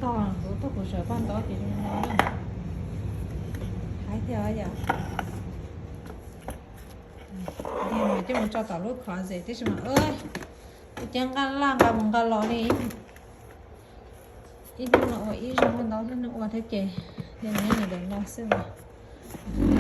Tog, kuv tog kuv sawv paj ntaub ces zoo no na. Haib thiab yom. Coj mus tso tom lub closet tib si mas, ua cas nqa laj nqa mus nqa los li. Ib hnub no ua ib zaug, hnub ntau hnub ua thiab ces, ces nws nyob ntawm no xwb mas.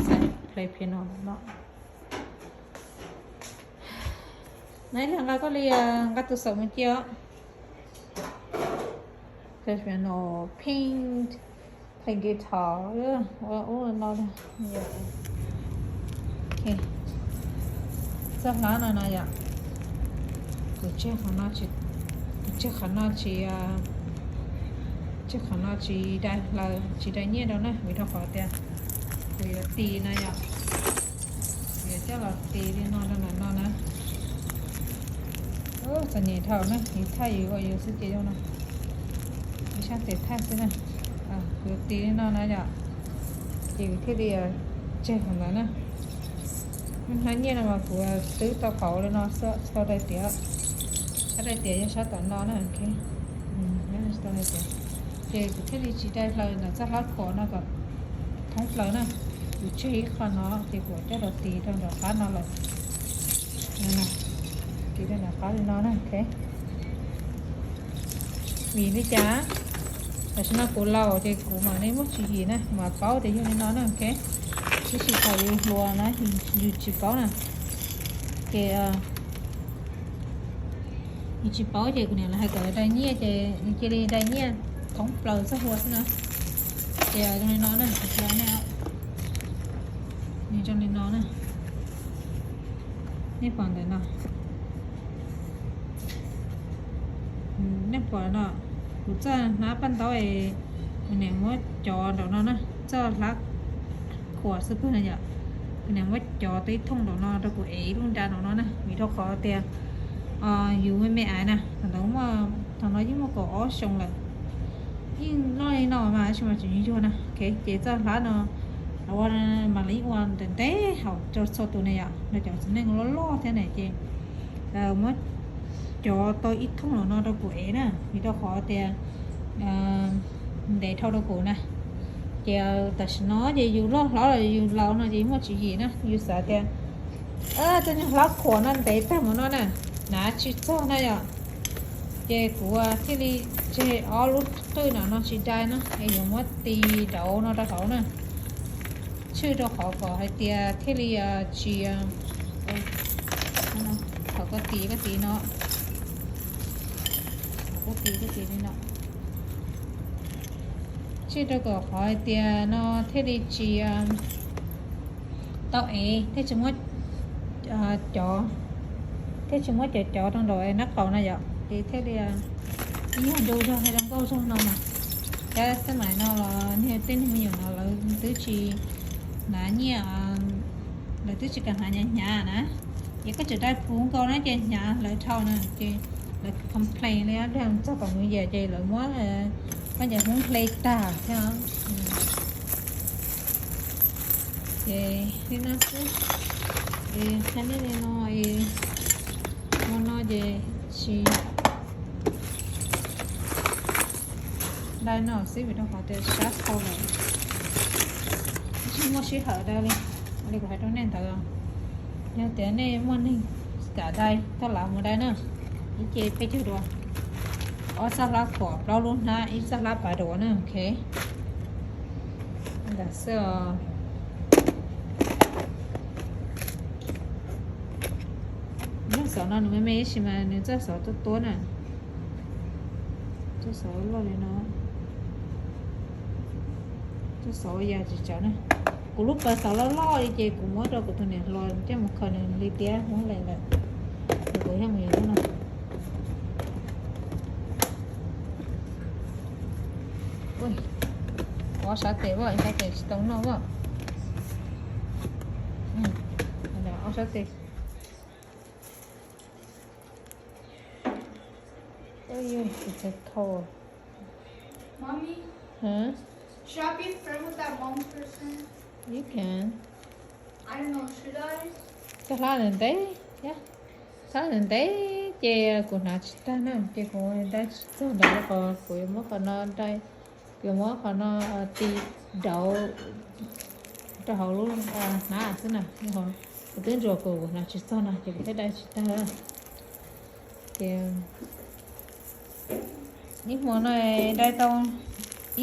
Xav play piano no. Nais, nqa koj li, nqa tus xaum mus cia os. Piano, paint, play guitar, ua ub no. Txoj hlab no no yom. Kuv tseg qhov no tsis, kuv tseg qhov no tsis, tseg qhov no tsis dai hlaws tsis dai nyiaj rau na, vim rau qhov tias kuv yuav tis na yom. Kuv yuav coj los tis li no rau ntawm no na. Txom nyem dhau na, yus thaij yus ua yus xwb ces zoo no. Ib sab tes thaij xwb na. Kuv yuav tis li no na yom. Ces kuv thiaj li tseg qhov ntawd na. Hnab nyiaj no mas kuv twb tau kauv li no tau dai tiav. Sab dai tiav yog sab tom no na. Ces kuv thiaj li tsis dai hlaws ntawm txoj hlab khuam no kom thoob plaws na. Kuv tseg ib qho no ces kuv coj los tis rau nram qab no lawm. Tis rau nram qab li no na. Vim li cas? Tam sim no kuv laus ces kuv mam li muaj tswv yim na, kuv mam paub tias yog li no na. Tab sis thaum yus hluas na, yus tsis paub na. Ces yus tsis paub ces kuv niam lawv hais kom dai nyiaj ces nws cia li dai nyiaj thoob plaws txoj hlua xwb na. Ces zoo li no na, kuv qhia nej, nws zoo li no na. Nej pom ntawm no, nej pom no, kuv txoj hlab paj ntaub es kuv niam muab cov nraum no na, txoj hlab khuam xwb pwg na yom. Kuv niam muab cov tau ib thooj nraum no rau kuv ev ib lub nra nraum no na, vim rau qhov tias yus me me aiv na, thaum ntawd muaj, thaum no yeej muaj kaum ob xyoo lawm, yeej loj li no mas tab sis mas tseem yuag yuag na. Ces txoj hlab no ua mas lawv yeej ua ntev ntev hauv rau txhua tus ne yom, rau cov txiv neej loj loj thiab ne ces muab cov tau ib thooj nraum no rau kuv ev na, vim rau qhov tias ntev dhau rau kuv na. Ces tam sim no ces yus loj hlob los yus laus no ces muaj tswv yim na, yus xav tias txoj nyuag hlab khuam no ntev tag mus no na, hnav tsis txog na yom. Ces kuv thiaj li tseg ob lub qwj no no tsis dai na, es yuav muab tis dauv no rau hauv na. Tshwj rau qhov kom hais tias thiaj li tsis, thaum koj tis koj tis no, koj tis koj tis li no. Tshwj rau kom qhov hais tias no thiaj li tsis tau ev, thiaj tsis muab cov, thiaj tsis muab cov cov rau nraum nab qaum na yom, ces thiaj li ib nyuag ntu zog hais rau nkauj zog no mas. Cov xab maim no los niag tej neeg me nyuam no lawv twb tsis hnav nyiaj, lawv twb tsis kam hnav hnyav hnyav na. Ces koj tseem dai puv nkaus na ces hnyav lawv dhau na, ces lawv complain li, txog kom mus yam ces lawv muab koj cov hmoob hle tag thiab. Ces li no xwb, es qhia nej li no, hmo no ces tsis dai no xwb vim rau qhov tias sab tau lawm, tsis muaj sij hawm dai li. Li kuv hais rau nej ntawd, yog tias nej muaj neeg kam dai koj lam mus dai na, ib ce peb caug dua, ob txoj hlab khuam, plaub lub hnab, ib txoj hlab pav duav na, ok. Ntawm xwb os. Nyob xov no nws me me ib si mas nws txoj xov tuab tuab na. Txoj xov loj li no, txoj xov ya tsis tsawv na. Kuv lub paws xov loj loj li ces kuv muab rau kuv tus niam hluas coj mus khaws nws li tiab muab lawm lawm. Kuv yog mus yog no. Ob sab tes, ob sab tes tsis tau noj. Ob sab tes. Mommy, should I be friend with that mom person? You can. I don't know, should I? Koj hlab ntev ntev, hlab ntev ntev. Ces kuv hnav tsis tag na, ces kuv dai tsis txog ntawd qhov kuv yuav muab qhov no dai, kuv yuav muab qhov no ti dauv rau hauv lub hnab xwb na. Kuv twb ntsuas kuv hnav tsis txog no ces kuv thiaj dai tsis tag. Ces ib hmo no dai tau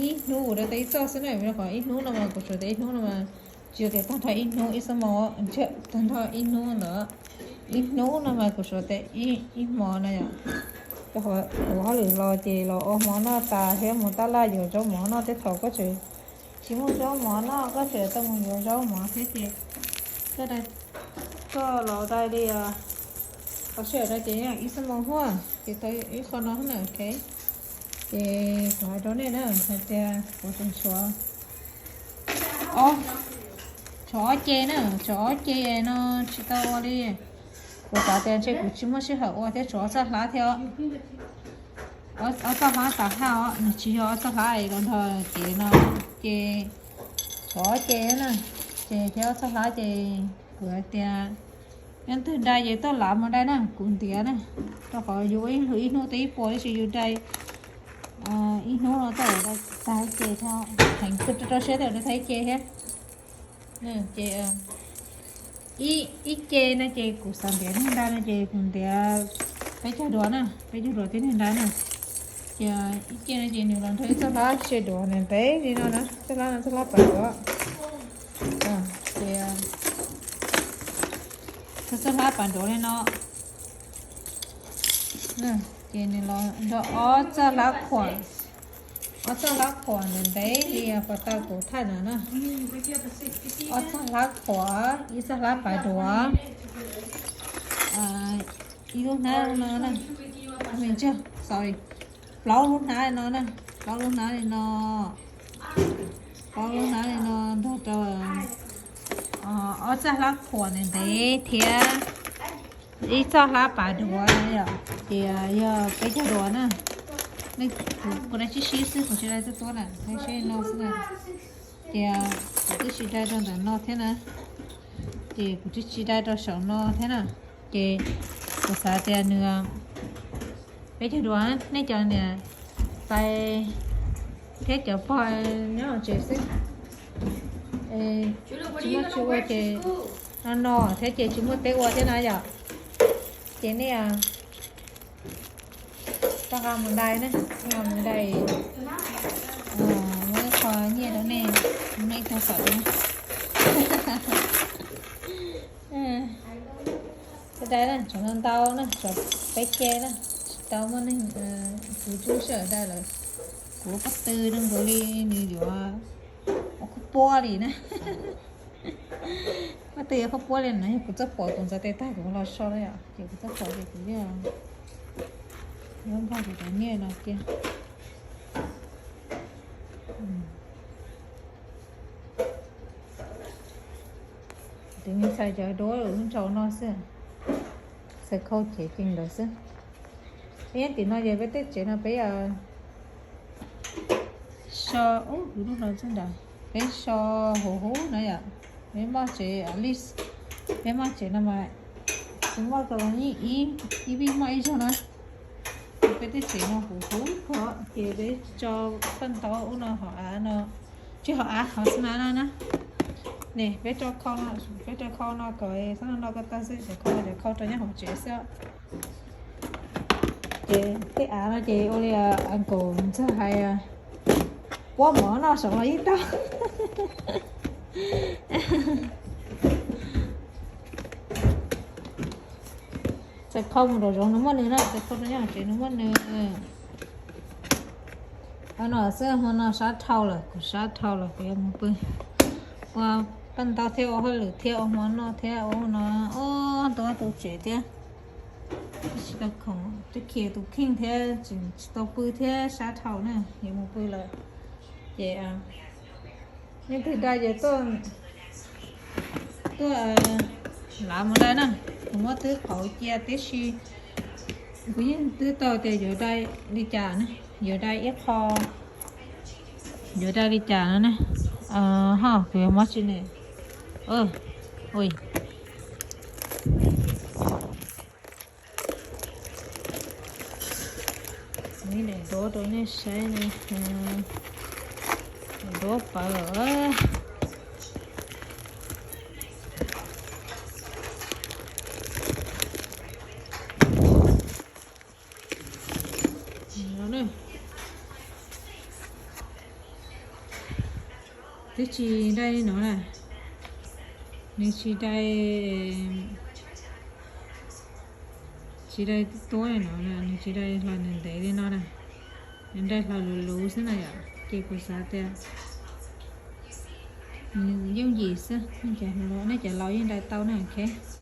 ib hnub, kuv dai tau ib txoj xwb na, rau qhov ib hnub no mas kuv suav tes ib hnub no mas tsis yog tias tag nrho ib hnub ib xuab moos, tag nrho ib hnub ntawd. Ib hnub no mas kuv suav tes ib hmo no yom. Rau qhov kuv hauj lwm los ces los ua hmo noj tas thiab mus tab laj yuav zaub mov noj, tej thaum koj tseem tsis muaj zaub mov noj koj tseem tau mus yuav zaub mov thiab ces koj dai, koj los dai li qhov sij hawm no ces ib xuab moos huaj ces tau ib qho no na, ok. Ces kuv hais rau nej na hais tias kuv tseem tshuav, tshuav ob ce na, tshuav ob ce no tsis tau ua li. Kuv xav tias ntshe kuv tsis muaj sij hawm ua thiab tshuav ob txoj hlab thiab. Ob txoj hlab tas haj os, nws tsis yog ob txoj hlab los nrog cev no, ces tshuav ob ce na, ces thiab ob txoj hlab ces kuv hais tias yog twg dai ces tuaj lav mus dai na, kuv ntiav na, rau qhov yus ib hnub tau ib puas ib tsis yus dai ib hnub no tuaj dai tag ib ce thiab, heev kawg rau siab tias dai tag ib ce thiab. Ces ib ce no ces kuv xav ntiav niag nra no ces kuv ntiav peb caug duas na, peb caug duas tib niag nra na. Ces ib ce no ces nws los nrog ib txoj hlab se duav ntev ntev li no na, txoj hlab no txoj hlab pav duav. Ces txoj hlab pav duav li no. Ces nws los nrog ob txoj hlab khuam, ob txoj hlab khuam ntev ntev li pas tau kuv thaij na na. Ob txoj hlab khuam, ib txoj hlab pav duav, ib lub hnab no na, sorry, plaub lub hnab li no na, plaub lub hnab li no, plaub lub hnab li no nrog rau ob txoj hlab khuam ntev ntev thiab ib txoj hlab pav duav yom, ces yog peb caug duas na. Kuv dai tsib sib xwb, kuv tsis dai tuab tuab na, dai seb no xwb na. Ces kuv twb tsis dai rau ntawm no thiab na, ces kuv twb tsis dai rau saum no thiab na. Ces kuv xav tias nws peb caug duas, nej cov niam tais thiab cov pog nyob hauv tsev xwb, tsis muaj tsis ua ces no no thiab ces tsis muaj teb ua thiab na yom. Ces nej rov qab mus dai na, rov qab mus dai, muab ib qho nyiaj rau nej, nej tag fawm na. Dai na, tshuav ntau ntau na, tshuav peb ce na, tsis tau muaj neeg, kuv tub sij hawm dai lawm, kuv pob tw rau nkaus li nws yuav ua khuab puab li na. Pob tw yuav khuab puab li no, yog kuv txawj pom kuv ntxuav tes tag kuv los so na yom, ces kuv txawj pom ces kuv yeej npog kuv cov nyiaj no kiag. Tus me ntxhais cov duab lub ntsau no xwb, txhais khau cev ceev ntawd xwb. Peb nyob tim no ces peb tej tsev no peb so, ub, lub no txog ntawd, peb so huv huv no yom. Peb muaj tsev, at least peb muaj tsev no mas tsis muaj tau yeej ib, ib vij muaj ib zaug na. Peb tej tsev no huv huv kawg ces peb tso paj ntaub ub no hauv av no, tsis hauv av, hauv xwb na no na. Ne peb rau khau no, peb rau khau no kom xab no no ko taw xwb, cov khau no cov khau rau nyob hauv tsev xwb. Ces tej av no ces ua li uncle ntxawg hais, puab mov noj saum los yeej tau. Txhais khau mus nraum zoov nws muaj nws na, txhais khau rau nyob hauv tsev nws muaj nws. Hmo no xwb, hmo no sab dhau lawm, kuv sab dhau lawm, kuv yuav mus pw ua paj ntaub thiab ua hauj lwm thiab ua hmo noj thiab ua no, ua tus ua tus tsev thiab. Tsis tau khoom, tsis khiav tus kheej thiab tsis tau pw thiab sab dhau na, yuav mus pw lawm. Ces leej twg dai ces tuaj, tuaj lav mus dai na. Kuv muab twb qauv cia tib si, kuv yeej twb tau tias yuav dai li cas na, yuav dai ib qho, yuav dai li cas no ne. Ho kuv yuav muab tsis ne. Ui, ui. Daim duab rau nej saib ne, daim duab pawv lawm. Twb tsis dai no na, nws tsis dai, tsis dai tuab no na, nws tsis dai hlo ntev ntev li no na, nws dai hlo luv luv xwb na yom, ces kuv xav tias yooj yim xwb, nej cov laus yeej dai tau na, ok.